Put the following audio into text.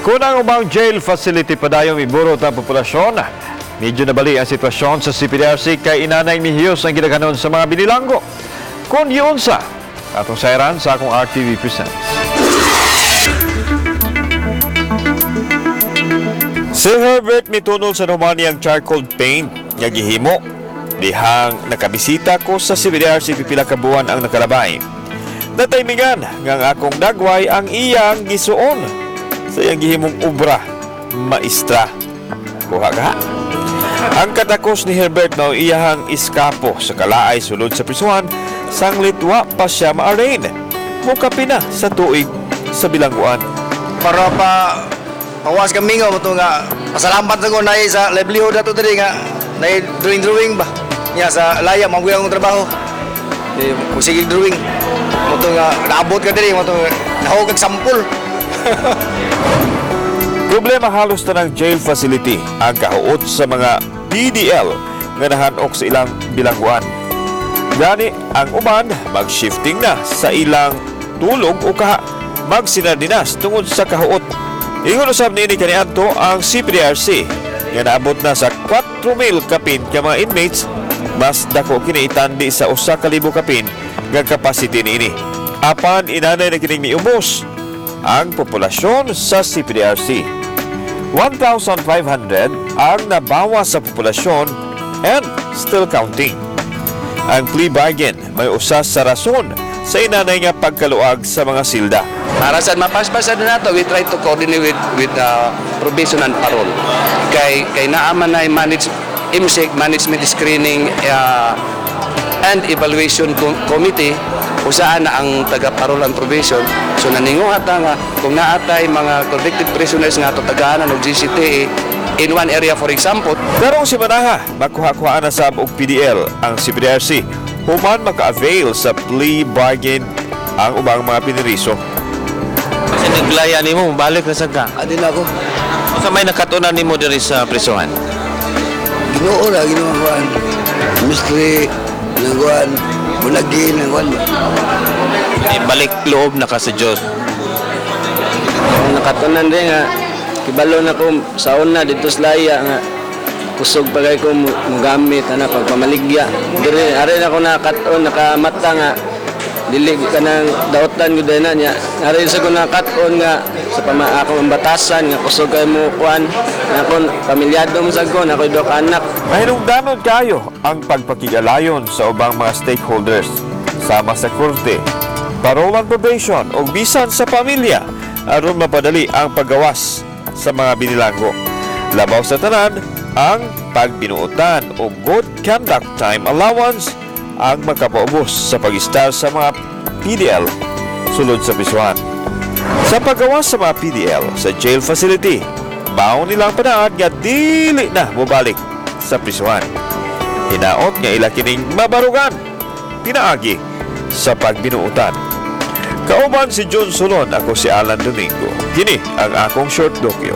Kung ang ubang jail facility padayong iburot ang populasyon, medyo nabali ang sitwasyon sa CPDRC kay inanay mihiyos ang gidaghanon sa mga binilanggo. Kung yun sa atong sayran sa akong RTV Presents. Si Herbert mitunol sa Romaniyang charcoal paint nga gihimo. Dihang nakabisita ko sa CBDRC pipila ka buwan ang nakalabay. Nataymingan nga ang akong dagway ang iyang gisuon sa iyang gihimong obra maestra. Kuha ka. Ang katakos ni Herbert mao iyahang iskapo sa kalaay sulod sa prisuhan sanglit wa pa siya ma-arraign. Mukapi na sa tuig sa bilangguan. Para pa pawas kami nga mo nga pasalamat ko na sa livelihood ato diri nga na drawing drawing ba niya sa laya mo akong trabaho di mo sige drawing mo to nga naabot ka diri mo to nahog kag sampol. Problema halos tanang jail facility ang kahuot sa mga PDL nga nahanok sa ilang bilangguan. Gani ang uban mag-shifting na sa ilang tulog o kaha magsinardinas tungod sa kahuot. Ingon usab niini kaniadto ang CPDRC nga naabot na sa 4,000 kapin ka mga inmates, mas dako kini itandi sa 1,000 kapin nga capacity niini. Apan inanay na kining miubos ang populasyon sa CPDRC. 1,500 ang nabawas sa populasyon and still counting. Ang plea bargain may usa sa rason sa inanay nga pagkaluag sa mga silda. Para sa mapaspasan na nato, we try to coordinate with probation and parole. Kay naa man na manage MSEC, Management Screening and Evaluation Committee, usaan na ang taga parole and probation. So naninguha ta nga kung naatay mga convicted prisoners nga ato tagaanan og GCTA in one area, for example. Karong simanaha, makuha-kuha na sab og PDL ang CPDRC human maka-avail sa plea bargain ang ubang mga piniriso. Kasi naglaya nimo, balik na sad ka. Adin ako. Unsa may nakatunan nimo diri sa prisuhan? Ginoo ra, Ginoo kuan mystery nang kuan bunagi nang kuan. Eh, balik loob na ka sa Dios. Ang nakatunan din nga kibalo na ko sa una dito sa laya nga kusog pa kay ko mogamit ana pagpamaligya diri ari na ko nakat-on, nakamata nga dili kanang daotan gud na niya. Ari sa ko nakat-on nga sa pama akong batasan nga kusog kay mo kuan nga akon pamilyado mo sad ko na ako'y duha ka anak. Mahinungdanon kayo ang pagpakigalayon sa ubang mga stakeholders sama sa korte, parole and probation o bisan sa pamilya aron mapadali ang paggawas sa mga binilanggo. Labaw sa tanan, ang pagbinuotan o good conduct time allowance ang makapaubos sa pag-istar sa mga PDL sulod sa prisuhan. Sa paggawas sa mga PDL sa jail facility, mao nilang panaad nga dili na mobalik sa prisuhan. Hinaot nga ila kining mabarugan pinaagi sa pagbinuotan. Kauban si John Solon, ako si Alan Domingo. Kini ang akong short dokyo.